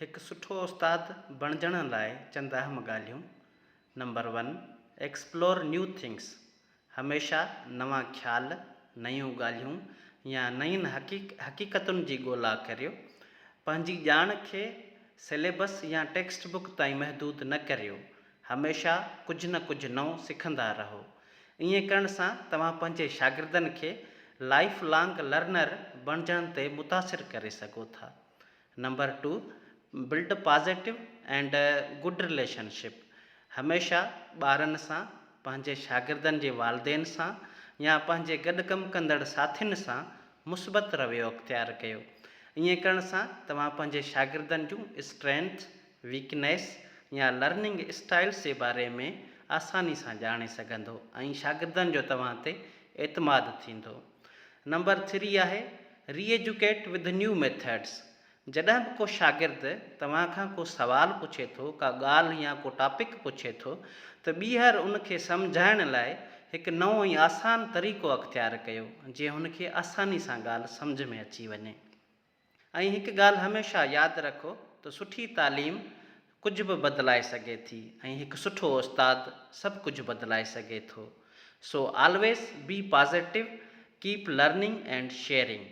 هڪ سٺو استاد بڻجڻ لاء چند اهم ڳالهيون، number one, explore new things, هميشه نوان خيال، نيون ڳالهيون يا نين حقيقتن جي ڳولا ڪريو. پنهنجي ڄاڻ کي سليبس يا ٽيڪسٽ بڪ تائين محدود نه ڪريو. هميشه ڪجهه نه ڪجهه نئون سکندا رهو. ائين ڪرڻ سان توهان پنهنجي شاگردن کي لائيف لانگ لرنر بڻجڻ تي متاثر ڪري سگهو ٿا. Number two, build positive and good relationship, هميشه ٻارن سان، پنهنجي شاگردن جي والدين سان يا پنهنجي گڏ ڪم ڪندڙ ساٿين سان مثبت رويو اختيار ڪيو. ائين ڪرڻ سان توهان پنهنجي شاگردن جون اسٽرينٿ، ويڪنيس يا لرننگ اسٽائلس جي باري ۾ آساني سان ڄاڻي سگهندو ۽ شاگردن جو توهان تي اعتماد ٿيندو. نمبر ٿري آهي ري ايجوڪيٽ ود نيو ميٿڊس جڏهن به ڪو شاگرد توهان کان ڪو سوال پڇي ٿو، ڪا ڳالهه يا ڪو ٽاپڪ پڇي ٿو ته ٻيهر ان کي سمجهائڻ لاء هڪ نئون ۽ آسان طريقو اختيار ڪيو جيئن هن کي آساني سان ڳالهه سمجهه ۾ اچي وڃي. ۽ هڪ ڳالهه هميشه ياد رکو ته سٺي تعليم ڪجهه به بدلائي سگهي ٿي ۽ هڪ سٺو استاد سڀ ڪجهه بدلائي سگهي ٿو. So always be positive, keep learning and sharing.